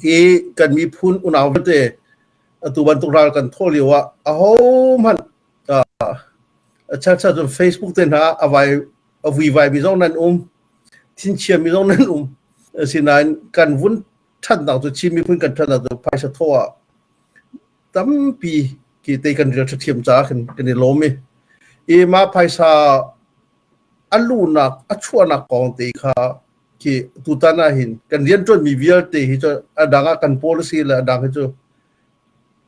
I kan miphun unau vialte atu bantuk ral kan thawh lio ah ahohmanh chelchel cun Facebook te hna a vai a vuivai mi zong nan um, thinchia mi zong nan um. Asinain kan vun ṭhatnak cu Chin miphun kan ṭhatnak cu phaisa thawh ah tampi ki te kan rial ṭhathiam caah kan kan i lawm i i mah phaisa a luhnak a chuahnak kong te kha khi tutan ah hin kan rianṭuanmi vialte hi cu a dang ah kan policy le a dang hi cu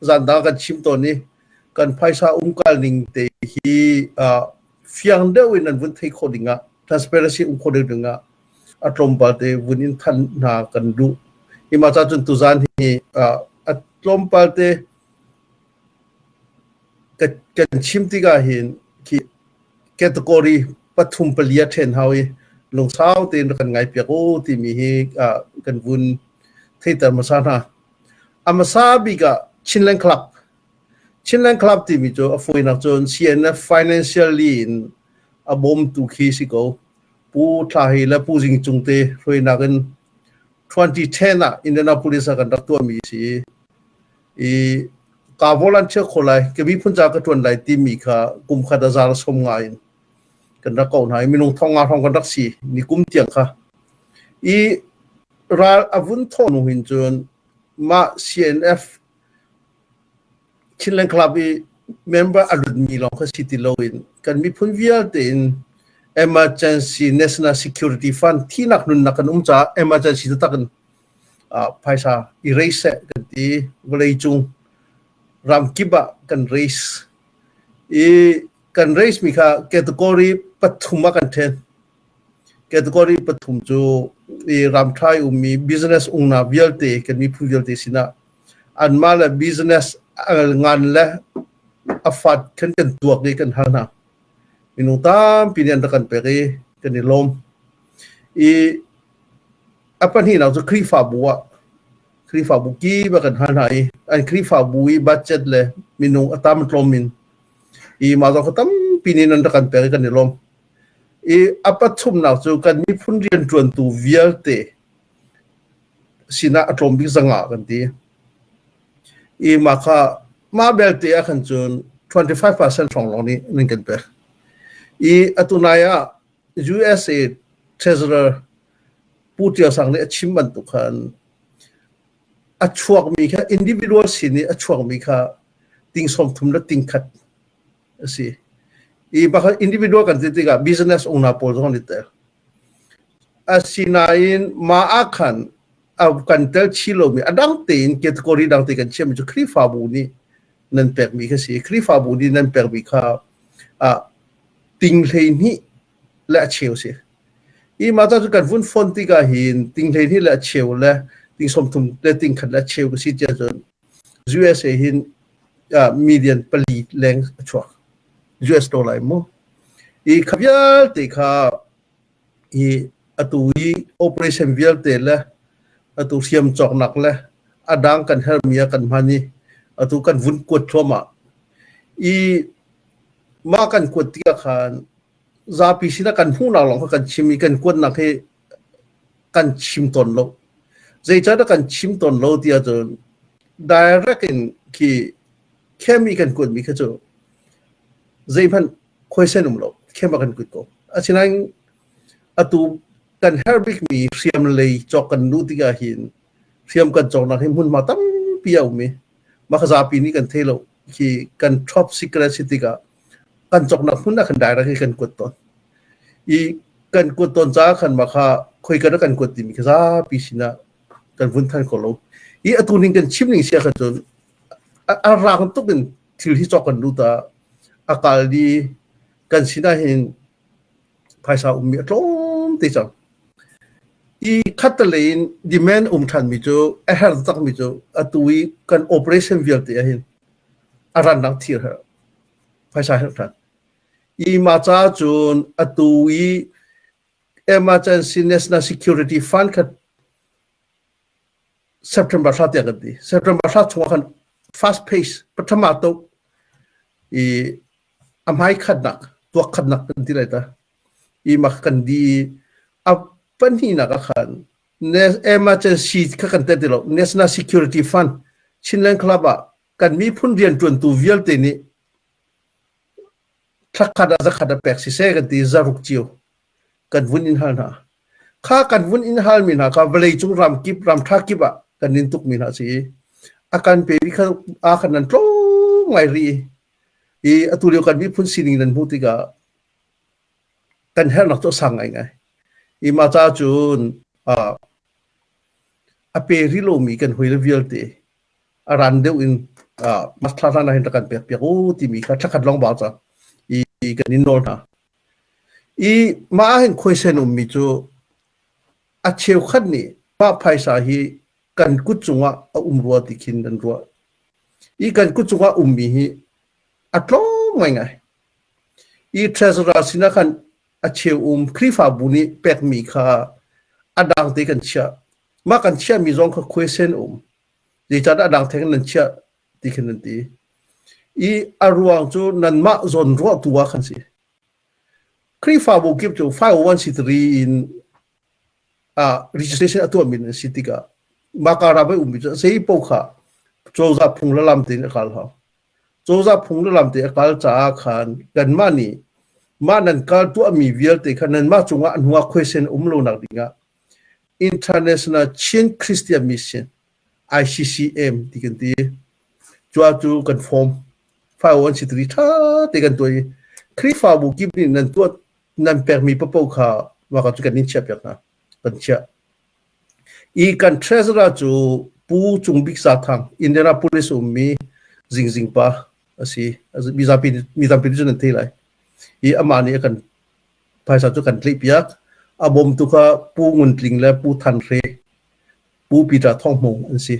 zan dang kan chim tawn i kan phaisa umkal ning te hi fiang deuh in an vun thei khawh ding ah, transparency um khawh deuh ding ah a tlawmpal te vun in thanh hna kan duh. Hi mah ca cun tuzan hi a tlawmpal te kan chim tikah hin khi category pathum pali a ṭhen hau i lungsau tein rak kan ngai piak u timi hi kan vun theiter hmasa hna. A hmasa bik ah Chinland Club. Chinland Club timi cu a fawinak cun CNF financially in a bawmtu khi si ko. Pu Thla Hei le Pu Zing Cung te hruainak in 2010 ah Indianapolis ah kan rak tuahmi si i ka volunteer kho lai, ka miphun ca ka ṭuan lai timi kha kum khat a za 50 in kan rak ko hna i minung 5,000 hrawng kan rak si ni kum tiang kha. I ral a vun thawh nu hin cun mah CNF Chinland Club i member a lutmi lawng kha si ti loin kan miphun vialte in Emergency National Security Fund, thihnak nunnak kan um caah emergency taktak in phaisa i raise seh kan ti. Vawlei cung ramkip ah kan raise i kan raise mi kha category pathum ah kan then. Category pathum cu i ramthai ummi business ungna vialte, kan miphun vialte sinah anmah le business ngan le a fat khan kan tuak i kan hal hna. Minung tampi nih an rak kan pek i kan i lawm. I a pahnihnak cu Khrihfabu ah Khrihfabu kip ah kan hal hna i an Khrihfabu i budget le minung a tam tlawm in i mah zong kha tampi nih nan rak kan pek i kan i lawm. I a pathumnak cu kan miphun rianṭuantu vialte sinah a tlawm bik 500 kan ti. I mah kha mah belte ah khan cun 25% hrawng lawng nih nan kan pek. I atu nai ah USA Treasurer Pu Ṭial Sang nih a chim bantuk khan a chuakmi kha individual sin i a chuakmi kha ting 30 le ting khat a si. I bakhat individual kan ti tikah business owner pawl zong an i tel. Asinain mah ah khan a kan tel chih lomi a dang tein category dang te kan chiahmi cu Khrihfabu nih nan pekmi kha si. Khrihfabu nih nan pekmi kha ting 12 le a cheu si. Hi mah cu kan vun fon tikah hin ting 12 le a cheu le ting 30 le ting khat le a cheu ka si tiah cun USA hin million pali leng a chuak. US dollar mu. I kha vialte kha i atu i operation vialte le atu hriam cawknak le a dang kan hermi ah kan hman i atu kan vun kuat thluahmah. I mah kan kuat tikah khan zapi sinah kan hmuhnak lawng kha kan chim i kan kuatnak hi kan chim tawn lo. Zeicahdah kan chim tawn lo ti ahcun direct in khi khem i kan kuatmi kha cu zeihmanh khuaisen um lo, khem ah kan kuat ko. Asinain atu kan herh bikmi hriam lei cawk kan luh tikah hin hriam kan cawknak hi hmunhma tampi a um i mah kha zapi nih kan thei lo. Khi kan top secret si tikah kan cawknak hmun ah khan direct hi kan kuat tawn. I kan kuat tawn caah khan mah kha khoika dah kan kuat timi kha zapi sinah kan vun than kho lo. I atu ning kan chim ning sia khan cun a rang tuk in thil hi cawk kan lut ah a kal di kan sinah hin phaisa ummi a tlawm te cang. I khattelei in demand um ṭhanmi cu a herh takmi cu atu i kan operation vialte ah hin a rannak thir herh phaisa herh ṭhan. I mah caah cun atu i Emergency National Security Fund kha September thla tiang kan ti. September thla chungah khan fast pace pathama to i a hmai khatnak tuak khatnak kan ti lai ta. I mah kan di a pahnihnak ah khan. Emergency kha kan tel ti lo. National Security Fund Chinland Club ah kan miphun rianṭuantu vialte nih thlakhat ah zakhat a pek siseh kan ti zaruk cio kan vun in hal hna. Kha kan vun in halmi hna kha vawleicung ramkip ramṭha kip ah kan in tukmi hna si i a kan pemi kha a kan nan tlawm ngai rih i atu lio kan miphun sining nan hmuh tikah kan herhnak cu a sang ngaingai. I mah ca cun a pe rih lomi kan hawile vialte a ran deuh in mas thla hlan ah hin rak kan pek piak u timi kha thlakhat lawng bau cang i kan in nawl hna. I mah ah hin khuaisen ummi cu a cheukhat nih mah phaisa hi kan kut cungah a um rua ti khin an ruah. I kan kut cungah ummi hi a tlawm ngaingai. I treasurer sinah khan a cheu um Khrihfabu nih pekmi kha a dang te kan chiah. Mah kan chiahmi zong kha khuaisen um. Zeicahtiah a dang theng nan chiah ti khin nan ti. I a ruang cu nanmah zawn ruahtu ah khan si. Khrihfabu kip cu 501c3 in registration a tuahmi an si tikah maka ram i ummi cu zei paoh kha cozah phung le lam tein a kal hau. Cozah phung le lam te a kal caah khan kanmah nih mah nan kal tuahmi vialte kha nanmah cungah a hnuah khuaisen um lonak dingah International Chin Christian Mission ICCM ti kan ti. Cua cu kan form 501c3 ṭha te kan tuah i Khrihfabu kip nih nan tuah nan pekmi paoh kha mah cu kan in chiah piak hna kan chiah. I kan treasurer cu Pu Cung Bik Za Thang Indianapolis ummi Zingzing pa a si. Mizapi mi tampi nih cun an thei lai. I amah nih a kan phaisa cu kan tlaih piak. A bawmtu kha Pu Ngun Tling le Pu Than Hre Pu Peter Thawng Hmung an si.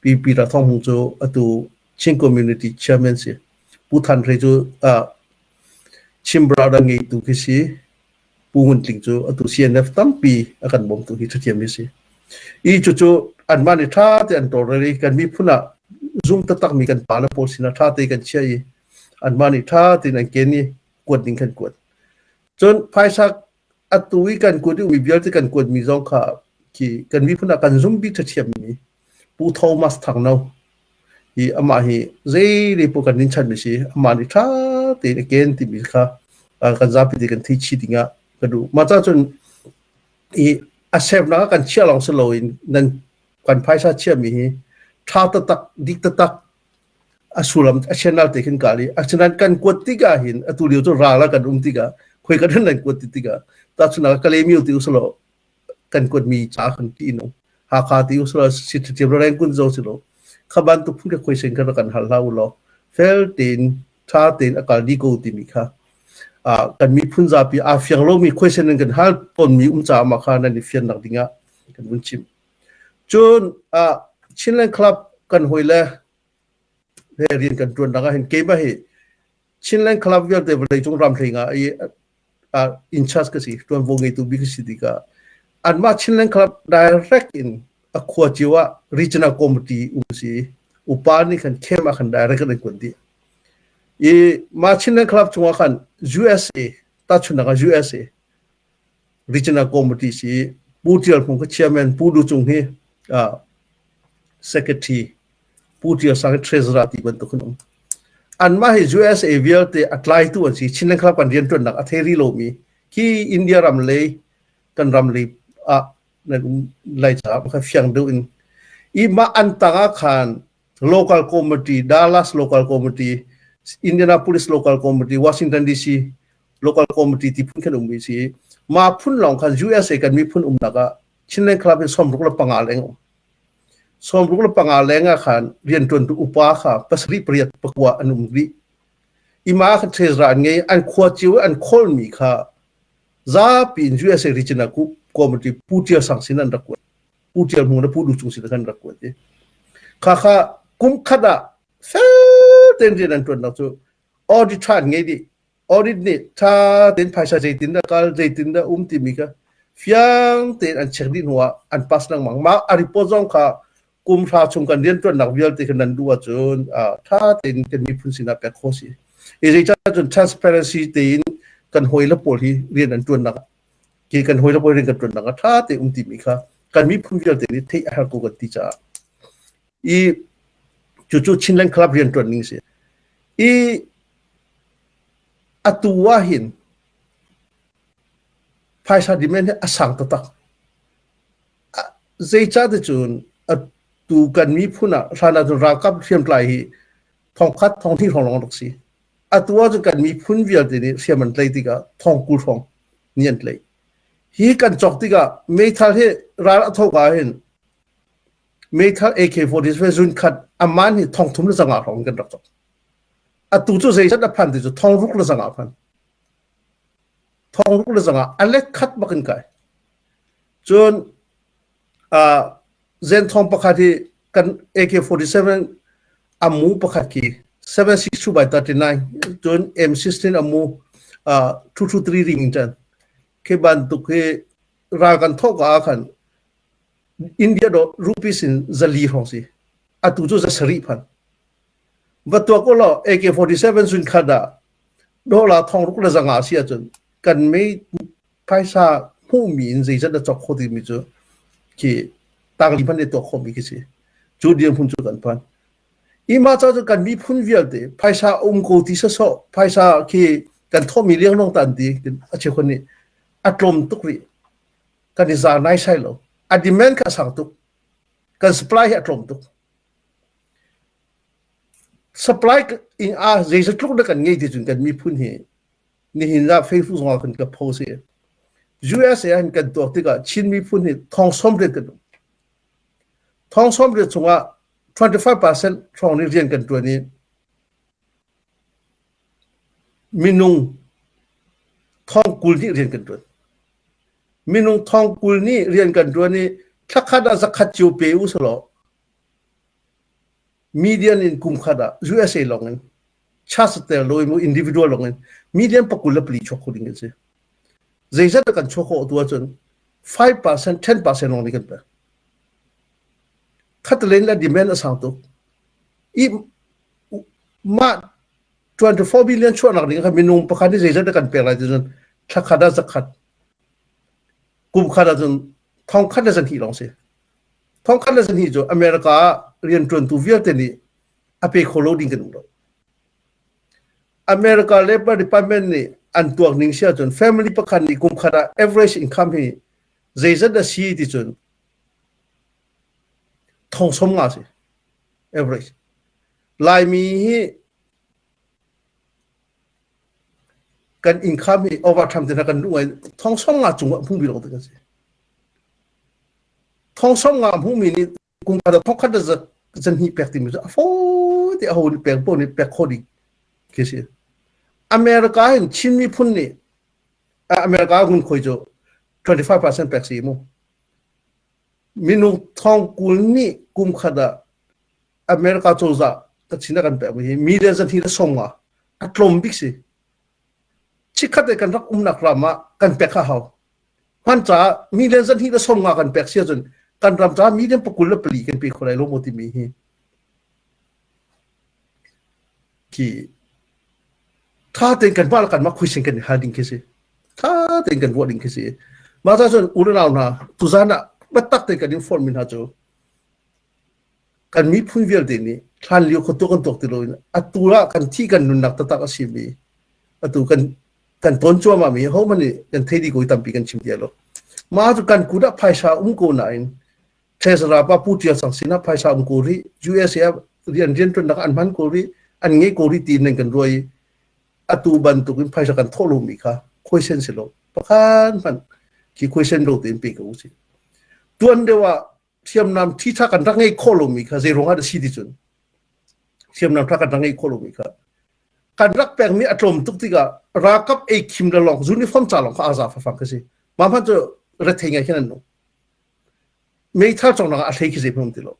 Pi Peter Thawng Hmung cu atu Chin Community Chairman si. Pu Than Hre cu uh, Chin Brother ngeitu khi si. Pu Ngun Tling cu atu CNF tampi a kan bawmtu hi ṭhathiam hi si. I cucu anmah nih ṭha te an tawlrel i kan miphun ah zum taktakmi kan pale pawl sinah ṭha te kan chiah i anmah nih ṭha tein an ken i kuat ding kan kuat. Cun phaisa atu i kan kuat i mi vialte kan kuatmi zong kha khi kan miphun ah kan zum bik ṭhathiammi Pu Thomas Thangno hi amah hi zei paoh kan rinhchanmi si. Amah nih ṭha tein a ken timi kha kan zapi te kan thei chih dingah ka duh. Mah ca cun i a sernak ah kan chiah lawng si loin nan kan phaisa chiahmi hi ṭha taktak, dik taktak a sullam a channel te khin kal i asinain kan kuat tikah hin atu lio cu ral ah kan um tikah khoi kan nan kuat ti tikah tahchunhnak Kalaymyo ti usalaw kan kuatmi ca kan ti no Hakha ti usalaw Sithiam Rengkun zo si lo kha bantuk phun ka khoi sen kha kan hal hlah u law fel tein tha tein a kal dih ko timi kha kan miphun zapi aa fiang lomi question in kan hal tawnmi um caah mah kha nan i fiannak dingah kan vun chim. Cun Chinland Club kan hawi le he rian kan ṭuan nak ah hin keimah hi Chinland Club vialte vawleicung ram hlei nga i in charge ka si ṭuanvo ngeitu bik ka si tikah anmah Chinland Club direct in a khua cio ah regional committee um si upa nih khan camp ah khan direct an kuan dih. I mah Chinland Club chungah khan USA tahchunhnak ah USA regional committee si Pu Tial Hmung kha chairman Pu Du Cung hi secretary Pu Tial Sang hi treasurer ti bantuk an um. Anmah hi USA vialte a tlaitu an si. Chinland Club kan rianṭuannak a thei rih lomi khi India ram lei kan ram lei ah nan um lai caah kha fiang deuh in i mah an tang ah khan local committee Dallas local committee Indianapolis local committee Washington DC local committee ti phun khan ummi si mah phun lawng khan USA kan miphun umnak ah Chinland Club in 65 leng um 65 leng ah khan rianṭuantu upa kha pasarih pariat pakua an um rih ima khan treasurer an ngei an khua cio an khawlmi kha zapi in USA regional committee Pu Tial Sang sin an rak kuat Pu Tial Hmung le Pu Du Cung sin kan rak kuat i kha kha kum khat ah fel tein rian an ṭuannak cu audit ṭha an ngei dih audit nih ṭha tein phaisa zeitin dah kal zeitin dah um timi kha fiang tein an check dih hnuah an pass lengmang mah a report zong kha kum hra chung kan rianṭuannak vialte kha nan duh ahcun ṭha tein kan miphun sinah pek khawh si i zeicah cun transparency tein kan hawile pawl hi rian an ṭuannak khi kan hawile pawl rian kan ṭuannak ah ṭha tein um timi kha. Kan miphun vialte nih theih a har ko kan ti caah. I cucu Chinland Club rianṭuan ning si. I atu ah hin phaisa demand hi a sang taktak. Zeicah ti cun atu kan miphun ah hlan ahcun ralkap hriamtlai hi thongkhat thonghnih hrawng lawng rak si. Atu ahcun kan miphun vialte nih hriam an tlaih tikah thongkul hrawng nih an tlaih. Hi kan cawk tikah meithal hi ral a thawk ahhin meithal AK-47 zun khat aman hi thongthum le zanga hrawng kan rak cawk. Atu cu zeizat a phan ti cu thongruk le zanga a phan. Thongruk le zanga a let khat bak in kai. Cun uh, zenthong pakhat hi kan AK-47 amu pakhat khi 762 by 39 cun M16 amu uh, 223 ring in chan khi bantuk hi ral kan thawk ah khan India do rupees in zali hrawng si atu cu za sarih phan va tuak u law AK-47 zun khat ah dollar thong ruk le zanga si ahcun kan mei phaisa hmuhmi in zeizat na cawk kho timi cu khi tangli hmanh i tuak khawhmi khi si. Cu dirhmun cu kan phan. Ima ca cu kan miphun vialte phaisa um ko ti sawsawh phaisa khi kan thawhmi lianglong ta an ti a cheukhat nih a tlawm tuk rih kan i za naisai lo a demand kha a sang tuk kan supply hi a tlawm tuk Supply in ah zeitluk dah kan ngei ti cun kan miphun hi nihin ah Facebook zong ah kan ka post i USA ah hin kan tuak tikah Chin miphun hi thong 80 kan um. Thong 80 chungah 25% hrawng nih rian kan ṭuan i minung thong 20 nih rian kan ṭuan. Minung thong 20 nih rian kan ṭuan i thlakhat ah zakhat cio pe u selaw Median in kum khat ah USA lawng in charge tel lo in individual lawng in median pakul le pali chuak kho ding kan si. Zeizat dah kan chuak khawh tu ahcun 5% 10% lawng nih kan pek. Khatalen le demand a sang tuk. I mah 24 billion chuahnak ding kha minung pakhat nih zeizat dah kan pek lai ti cun thla khat ah zakhat kum khat ahcun thong khat le zahnih lawng si. Thongkhat le zahnih cu America ah rianṭuantu vialte nih a pe kho lo ding kan um lo. America Labor Department nih an tuak ning si ahcun family pakhat nih kum khat ah average income hi zeizat a si ti cun thong som nga si average. Laimi hi kan income hi overtime te hna kan duh ngai thong som nga cung ah hmumi lawng te kan si. Thong som nga hmumi nih kum khat ah thong khat zan hnih pek timi cu a fawi te aho nih pek paoh nih pek khawh dih khi si. America hin Chin miphun nih America ngunkhuai cu 25% pek si mu. Minung thong 20 nih kum khat ah America cozah kachin a kan pekmi hi million zahnih le sawm nga a tlawm bik si. Chikkhat te kan rak umnak ram ah kan pek kha hau. Hman caah million zahnih le sawm nga kan pek si ahcun kan ram caah million 24 kan pe kho lai lo maw timi hi khi tha tein kan mah le kanmah khuisin kan i hal ding khi si. Tha tein kan ruah ding khi si. Mah ca cun u le nau hna tuzan ah biatak tein kan in form mi hna cu kan miphun vialte nih hlanlio khuatu kan tuak ti loin atu ah kan thi kan nunnak taktak a simi atu kan kan ton cuahmah mi hohmanh nih kan thei dih ko i tampi kan chim ti lo. Mah cu kan kut ah phaisa um ko nain Treasurer pa Pu Tial Sang sinah phaisa um ko rih, USA ah rian rianṭuannak an hman ko rih, an ngei ko rih ti nan kan ruah i atu bantuk in phaisa kan thawh lomi kha khuaisen si lo. Pakhat hmanh khi khuaisen lo tein pe ko usih. Tuan deuh ah hriamnam ṭhiṭha kan rak ngeih khawh lomi kha zei ruangah dah si ti cun hriamnam ṭha kan rak ngeih khawh lomi kha kan rak pekmi a tlawm tuk tikah ralkap ei khim le lawng uniform ca lawng kha aa za fafang khi si mah hmanh cu rethei ngai khin an nung meithal cawknak ah a hlei khi zei hmanh um ti lo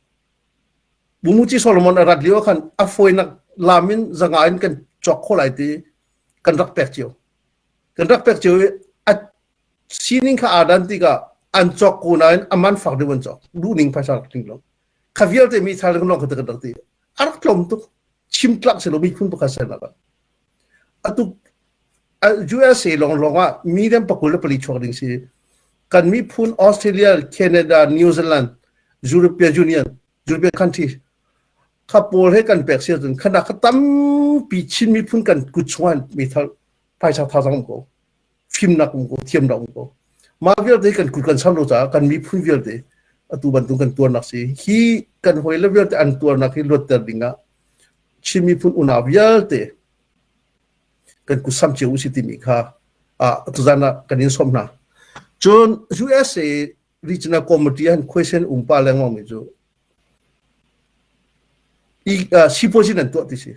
Bumuci Solomon a rat lio khan a fawinak lam in zanga in kan cawk khawh lai ti kan rak pek cio kan rak pek cio i a sining kha aa dan tikah an cawk ko nain a man fak deuh an cawk duhning phaisa rak tling lo kha vialte mi thal lawng kha kan rak ti a rak tlawm tuk chim tlak si lo miphun pakhat sernak ah atu USA lawng lawng ah million 24 chuak ding si. Kan miphun Australia, Canada, New Zealand, European Union, European country kha pawl he kan pek si ahcun khana kha tampi Chin miphun kan kut chungah meithal phaisa thazaang um ko. Fimnak um ko, thiamnak um ko. Mah vialte kan kut kan sam lo caah kan miphun vialte atu bantuk kan tuarnak si. Hi kan hawile vialte an tuarnak hi luatter dingah Chin miphun unau vialte kan kut sam cio usih timi kha tuzan ah kan in sawm hna. Cun USA Regional Committee han question um pa lengmang mi cu sipuazi nan tuah ti si.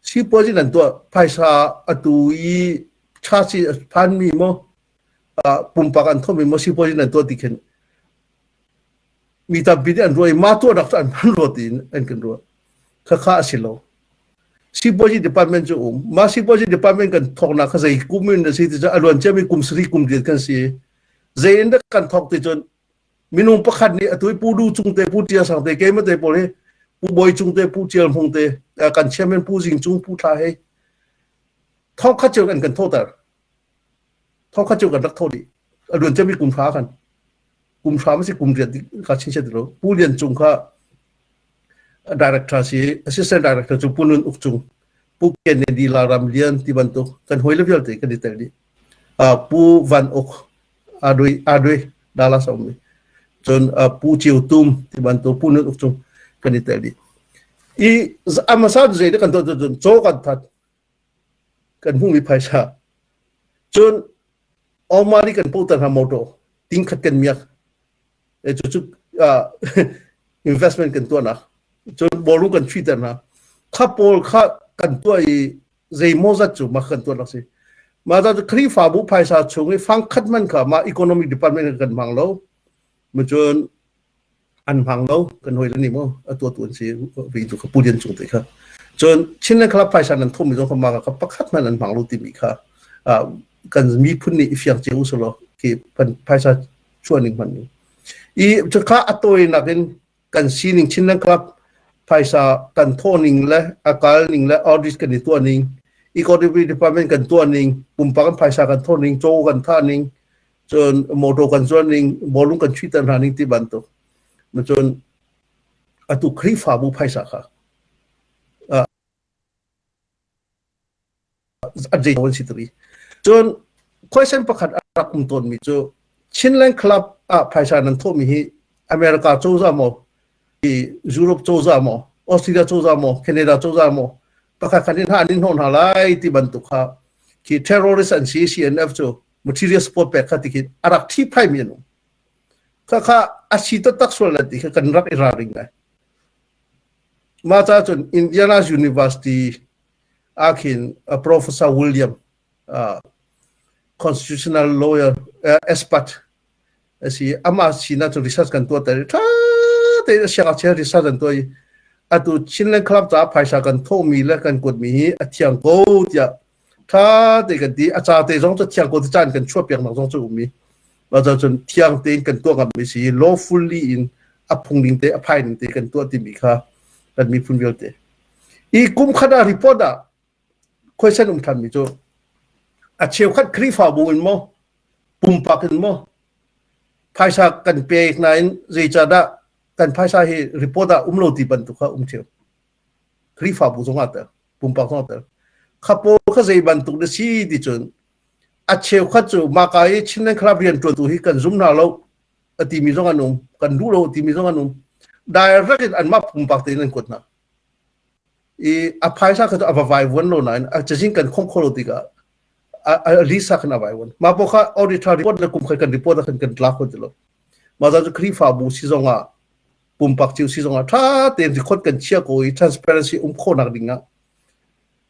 Sipuazi nan tuah phaisa atu i chachi phan mi mo pumpak an thom mi mo sipuazi nan tuah ti khin mi tampi nih an ruah i mah tuahnak cu an hman rua tiin an kan ruah. Khakha a si lo. Sipuazi department cu um. Mah sipuazi department kan thawknak kha zei kum in a si ti cu a luan ciami kum sarih kum riat kan si. Zei in dah kan thawk ti cun minung pakhat nih atu i Pu Du Cung te, Pu Tia Sang te, keimah te pawl hi Pu Bawi Cung te, Pu Tial Hmung te, kan chairman Pu Zing Cung, Pu Thla hei thawk khat cio an kan thawhter. Thawk khat cio kan rak thawh dih. A luan ciami kum hra khan. Kum hra ma si kum riat ka chin ti lo. Pu Lian Cung kha director si assistant director cu Pu Nun Uk Cung Pu Kennedy Laram Lian ti bantuk kan hawi le vialte kan i tel dih. Pu Van Uk Adui Adui Dallas a um cun Pu Ciu Tum ti bantuk Pu Nun Uk Cung kan i tel dih. I amasa zei kan tuah cun caw kan that kan hmuhmi phaisa cun Omari kan poter hna motor ting khat kan miak cucu investment kan tuahnak cun bawlung kan chuihter hna kha pawl kha kan tuah i zeimawzat cu mah kan tuahnak si mah cu Khrihfabu phaisa chung i fang khat man kha mah economic department kan hmang lo cun an hmang lo kan hoi le nih maw a tuah tu an si vi tu kha Pu Lian Cung te kha cun Chinland Club phaisa nan thum mi zong kha mah kha pakhat hmanh an hmang lo timi kha kan miphun nih i fiang cio usulaw khi phaisa chuah ning hman ning i kha a tawinak in kan sining Chinland Club phaisa kan thawh ning le a kal ning le audit kan i tuah ning economy department kan tuah ning pumpak kan phaisa kan thawh ning caw kan thah ning cun motor kan zuan ning bawlung kan chuihter hna ning ti bantuk cun atu Khrihfabu phaisa kha a zei an si tari cun question pakhat a rak um tawnmi cu Chinland Club ah phaisa nan thawhmi hi America cozah maw Europe cozah maw Australia cozah maw Canada cozah maw pakhat khat in hna an in hnawh hna lai ti bantuk kha khi terrorist an si CNF cu material support pek kha ti khi a rak thi phaimi an um kha kha a si taktak sual lai ti kha kan rak i ralring ngai mah ca cun Indiana University ah khin Professor William constitutional lawyer expert a si amah sinah cun research kan tuah ter tha tein siangngakchia research an tuah i atu Chinland Club caah phaisa kan thawhmi le kan kuatmi hi a thiang ko tiah tha te kan ti a ca te zong cu thiang ko ti caan kan chuah piak nak zong cu um i mah cun thiang tein kan tuah ngammi si lawfully in a phung ning te a phai ning te kan tuah timi kha kan miphun vialte i kum khat ah report ah question um than mi cu a cheukhat Khrihfabu in maw pumpak in maw phaisa kan pek nain zeicahdah kan phaisa hi report ah um lo ti bantuk kha um theo Khrihfabu zong ah tel pumpak zong ah tel kha pawl kha zei bantuk na si ti cun a cheukhat cu maka i Chinland Club rian ṭuantu hi kan zum hna lo a timi zong an um kan duh lo timi zong an um direct in anmah pumpak tein an kuat hna i a phaisa kha cu a va vaivuan lo nain a cazin kan khong kho lo tikah a lisa khan a vaivuan mah pawl kha auditor report le kum khat kan report ah khan kan tla kho ti lo mah cu Khrihfabu si zong ah pumpak cio si zong ah ṭha tein record kan chia ko i transparency um khawhnak ding ah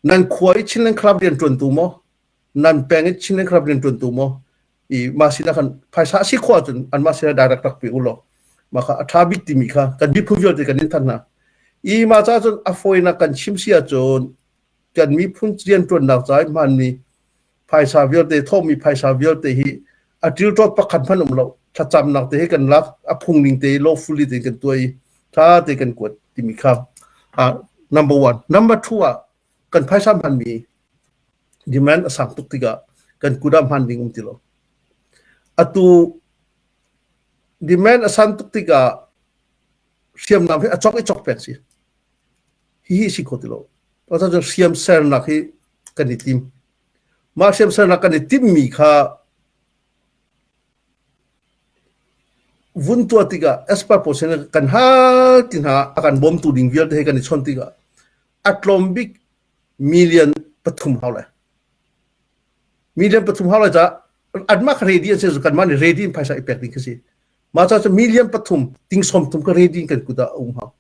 nan khua i Chinland Club rian ṭuantu maw nan peng i Chinland Club rian ṭuantu maw i mah sinah khan phaisa a si khawh ahcun anmah sinah direct rak pe u law mah kha a ṭha bik timi kha kan miphun vialte kan in thanh hna i mah caah cun a fawinak kan chim si ahcun kan miphun rianṭuannak ca i hmanmi phaisa vialte thawhmi phaisa vialte hi a ṭilṭawt pakhat hmanh um lo thlacamnak te hi kan lak a phung ning te lawfully tein kan tuah i ṭha te kan kuat timi kha number one number two ah kan phaisa hmanmi demand a sang tuk tikah kan kut ah hman ding um ti lo. Atu demand a san tuk tikah hriamnam hi a cawk i cawk pek si. Hihi si kho ti lo. Cucaah hriam sernak hi kan i tim. Mah hriam sernak kan i timmi kha vun tuah tikah as per possible kan hal ti hna a kan bawmtu ding vialte he kan i chawnh tikah a tlawm bik million pathum hau lai. Million pathum hau lai caah anmah kha ready an si kanmah nih ready in phaisa i pek ding khi si. Mah caah cun million pathum ting sawm thum kha ready in kan kut ah a um hau.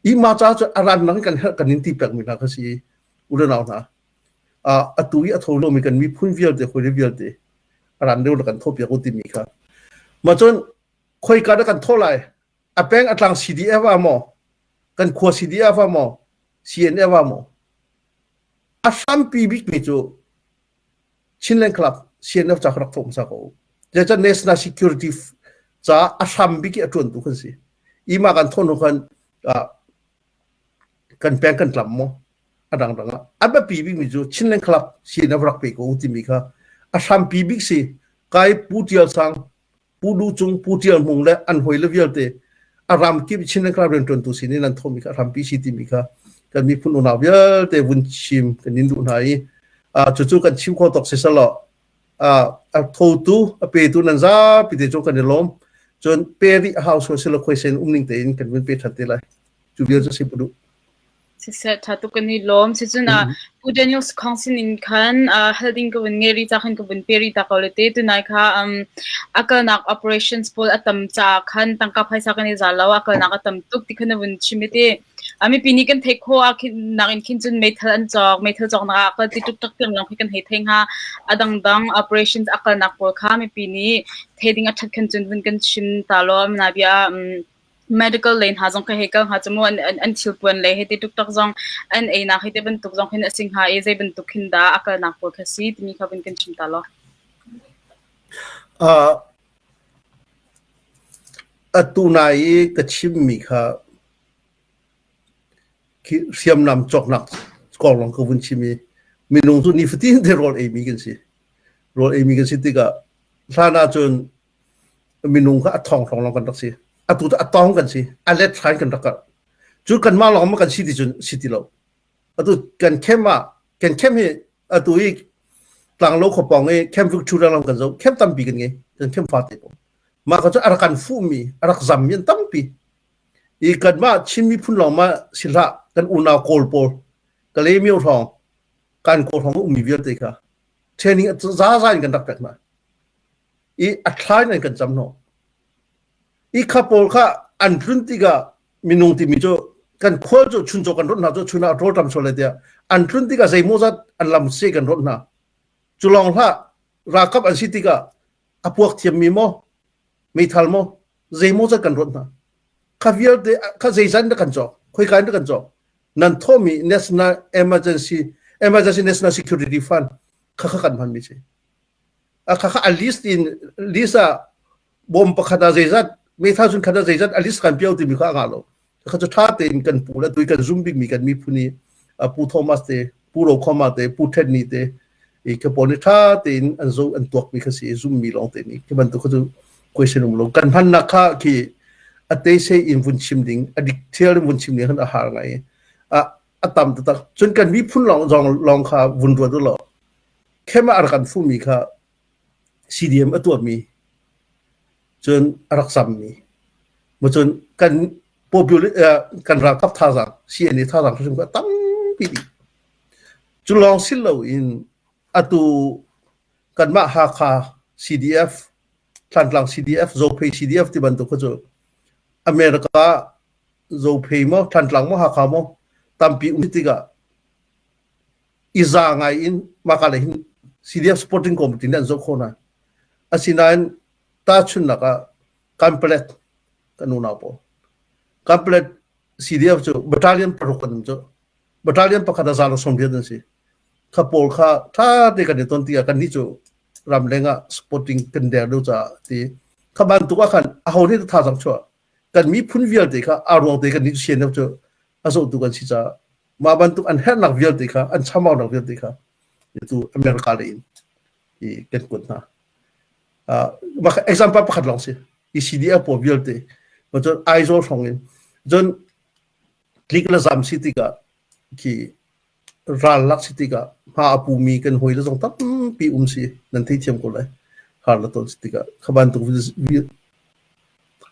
I mah caah cun a rannak in kan herh kan in ti pekmi hna kha si i u le nau hna atu i a tho lomi kan miphun vialte hawi vialte a ran deuh kan tho piak u timi kha. Mah cun khoika dah kan thawh lai? A peng a tlang CDF ah maw? Kan khua CDF ah maw? CNF ah maw? A hrampi bikmi cu Chinland Club CNF ca kha rak thawh hmasa ko. Zeicah national security ca a hram bik i a ṭuantu kan si. Ima kan thawh hnu khan kan peng kan tlam maw? A dangdang ah. A biapi bikmi cu Chinland Club CNF rak pe ko timi kha a hrampi bik si. Kai Pu Tial Sang Pu Duh Cung, Pu Ṭial Hmung le an hawile vialte a ramkip Chin le rianṭuantu sin in an thawhmi kha hrampi si timi kha kan miphun unau vialte vun chim kan in duh hna i cucu kan chim kho tawk si selaw a thotu a petu nan zapi te cu kan i lawm cun pe rih a hau sual silo khuaisen um ning tein kan vun pe ṭhan te lai cu vial cu si pu duh Siseh, ṭha tuk kan i lawm. Sicun ah Pu Daniel Sakhong sinin khan hal ding ka vun ngei rih ca khan ka vun pe rih ta ko le te. Tunai kha a kalnak operations pawl a tam caah khan tangka phaisa kan i za lo, a kalnak a tam tuk ti khan na vun chim i ti. Mipi nih kan theih khawh ah khin nak in khin cun meithal an cawk, meithal cawknak ah a kal ti tuk tak tiang lawng khi kan hei thei hnga. A dangdang operations a kalnak pawl kha mipi nih thei ding a ṭhat khan cun vun kan chim ta law nabia medical lei hna zong kha hei kal hnga cu mu an, an, an thilpuan lei hei ti tuktak zong an einak hei ti bantuk zong hin a si hnga i zei bantuk hin dah a kalnak pawl kha si timi kha vun kan chim ta law. Uh, atu nai i ka chimmi kha khi hriamnam cawknak kong lawng ka vun chim i minung cu nifatin te rawl eimi kan si. Rawl eimi kan si tikah hlan ahcun minung kha a thong hrawng lawng kan rak si. Atu cu a tawng kan si. A let hrain kan rak karh. Cu kanmah lawng ma kan si ti cun si ti lo. Atu kan camp ah kan camp hi atu i tlanglo khuapawng i camp Victoria lawng kan zo. Camp tampi kan ngei. Kan camp fate pawl. Mah ka cu a rak kan fuhmi, a rak zammi an tampi. I kanmah Chin miphun lawng ma si hlah kan unau Kawl pawl Kalaymyo hrawng kan Kawl hrawng ummi vialte kha training zaza in kan rak pek hna. I a thla in an kan cam hnawh. I kha pawl kha an tlun tikah minung timi cu kan khual cu chuncaw kan rawnh hna cu chun ah rawl ṭam sual lai tiah an tlun tikah zeimawzat an lam se kan rawnh hna. Cu lawng hlah ralkap an si tikah a puak thiammi maw meithal maw zeimawzat kan rawnh hna. Kha vialte kha zeizan dah kan cawk khoika in dah kan cawk nan thawhmi National Emergency Emergency National Security Fund kha kha kan hmanmi si. Khakha a list in list ah bawm pakhat ah zeizat meithal sun khat ah zeizat a list kan pio timi kha a ngah lo. Kha cu ṭha tein kan pu le tui kan zum bikmi kan miphun i Pu Thomas te, Pu Rokhoma te, Pu Ṭhet Ni te i ka pawl nih ṭha tein an zo an tuakmi kha si i zummi lawng te nih khi bantuk kha cu question um lo. Kan hmannak kha khi a teise in vun chim ding, a dik thial in vun chim ding khan a har ngai i a a tam taktak. Cun kan miphun lawng zong lawng kha vun ruat u law Khem ah a rak kan fuhmi kha CDM a tuahmi cun a rak zammi cun kan popul kan ralkap thazaang CNA thazaang hrim kha tampi dih. Cu lawng si loin atu kanmah Hakha CDF, Thantlang CDF, Zophei CDF ti bantuk kha cu America Zophei maw, Thantlang maw, Hakha maw tampi um tikah i za ngai in mah lei hin CDF supporting committee nih an zoh khawh hna. Asinain tahchunhnak ah Kanpalet kan unau pawl. Kanpalet CDF cu battalion paruk an um cu. Battalion pakhat ah za le 80 an si. Kha pawl kha ṭha te kan i ton tikah kannih cu ramleng ah supporting kan der deuh caah ti kha bantuk ah khan aho nih thazaang chuah kan miphun vialte kha aa ruang te kan nih CNF cu a zohtu kan si caah mah bantuk an herhnak vialte kha an chamaunak vialte kha tu America lei in i kan kuat hna. Example pakhat lawng si. ECDF pawl vialte. Cun Aizawl hrawng in. Cun tlik le zam si tikah khi ral lak si tikah hma a pumi kan hawi le zong tampi um si nan theithiam ko lai. Har le ton si tikah kha bantuk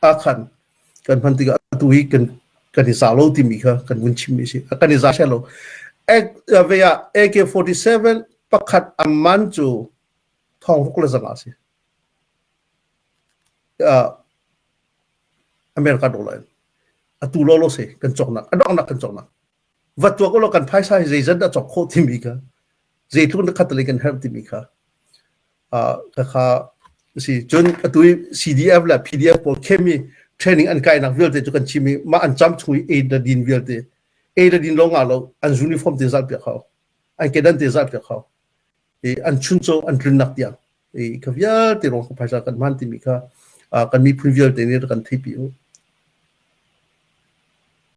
ah khan kan hman tikah atu hi kan kan i za lo timi kha kan vun chimmi si. Kan i za lo. Ve ah AK-47 pakhat an man cu thong ruk le zanga si. America dollar in. Atu lo lo si kan cawknak a donghnak kan cawknak. Va tuak ulaw kan phaisa hi zeizat dah cawk khawh timi kha zeitluk na khat kan herh timi kha kha si cun atu i CDF le PDF pawl khemi training an kainak vialte cu kan chim i mah an cam chung i ei le din vialte ei le din lawng ah lo an uniform te zal piak hau an kedan te zal piak hau i an chuncaw an tlunnak tiang i kha vialte rong phaisa kan hman timi kha kan miphun vialte nih kan theipi u.